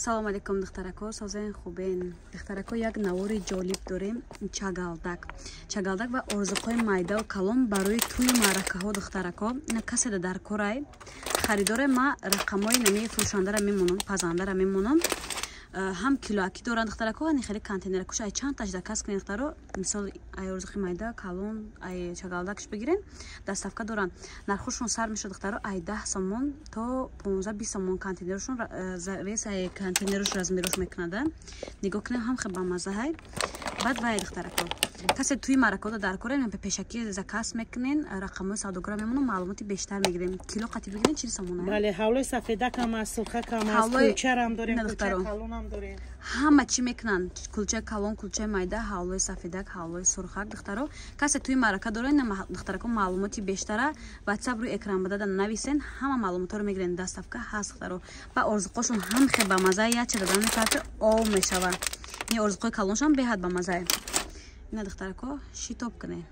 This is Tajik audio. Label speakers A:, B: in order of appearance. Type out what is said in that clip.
A: Салом алейкум, духтарако, созен, хубен? Духтарако, як навори ҷолиб дорем: чагалдак, чагалдак ва орзуқҳои майдаву калон барои тӯю маъракаҳо. Духтарако, ина каседа дар корай, харидоре, ма рақамҳои нами фурӯшандара мемонам, пазандара мемонам. Ҳам килоакӣ доранд, духтарако, ани хеле контейнеракуш, ай чанд таш заказ кунед, духтаро. Мисол, ай орзуқи майда, калон, ай чагалдакш бигирен, доставка доранд. Нархошон сар мешад, духтаро, ай 10 сомон то 15-20 сомон контейнершон, вес ай контейнерош, размерош мекунада. Нигоҳ кунем, ҳам хел бамазаҳай. Баъд вай, духтарако, касе тӯи маъракаода дар кора, пешакӣ заказ мекунен, рақамҳои савдогара мемонам, маълумоти бештар мегирем. Кило қатӣ бигирен, 40 сомон.
B: Бале, ҳавлои сафедакам аст, сурхакам аст, кулчарам дорем, кулчаи калонам дорем.
A: Ҳама чӣ мекунанд: кулчаи калон, кулчаи майда, ҳавлои сафедак, ҳавлои сурхак. Духтаро, касе тӯи маърака дорен, духтарако, маълумоти бештара Ватсап рӯи экран бадада нависен, ҳама маълумотҳоро мегирен. Доставка ҳаст, духтаро. Ба орзуқошон ҳам хел бамаза, яча додан мекард, ов мешава. Ин орзуқҳои калоншон беҳад бамазае. Ина, духтарако, шитоб кунед.